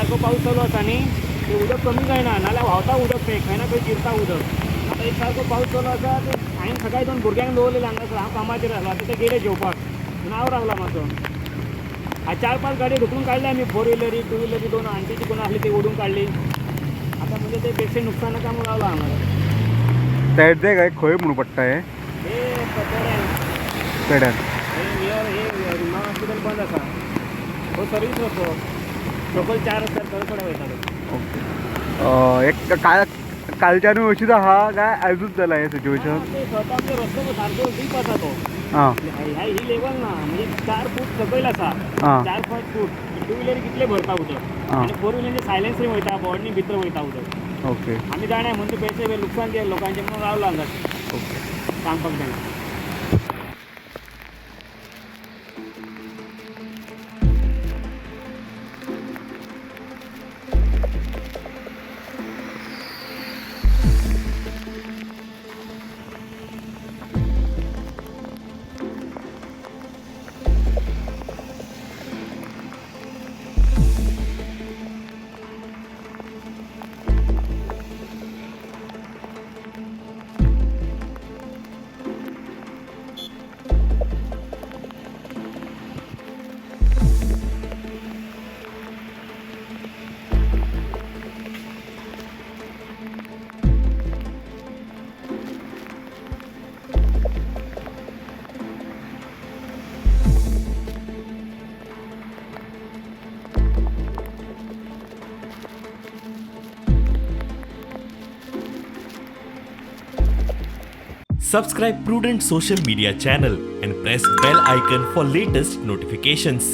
सारको पावस चालू आसा न्ही, ते उदक कमी जायना, नाल्यार व्हांवता उदक, तें खंय ना खंय जिरता उदक. आतां एक सारको पावस चालू आसा. ते हांवें सकाळी दोन भुरग्यांक दवरलेले हांगासर. हांव कामाचेर आसलो, आतां ते गेले जेवपाक, म्हणून हांव रावला मातसो. आ 4-5 गाडी ढुकलून काडले आमी, फोर व्हिलरी, टू व्हिलरी, दोन आंटीची कोण आसली ती ओडून काडली. आतां म्हणजे ते बेगशें नुकसान नाका म्हणून रावला हांगा. ते काय खंय म्हणून पडटा हे? हे पेड्यान. पेड्यान. हे नियर हे रुमा हॉस्पिटल बंद आसा. हो सर्वीस रस्तो, सकयल 4 रस्त्यार थंय कडेन वयता. ओके. एक काल कालच्यानूय अशीच आहा काय आयजूच जाला हें सिच्युएशन? ते स्वता आमचे रस्तो सारको डीप आसा तो. ह्या ही लेवल ना, म्हणजे 4 फूट सकयल आसा. 4-5 फूट. टू व्हिलर कितले भरता उदक. आनी फोर व्हिलरचे सायलेन्सरी वयता, बोर्डनी भितर वयता उदक. आमी जाणा म्हणून ते पैसे लुकसान केलें लोकांचें म्हणून रावलो हांगा. सांगपाक जायना. Subscribe Prudent Social Media channel and press bell icon for latest notifications.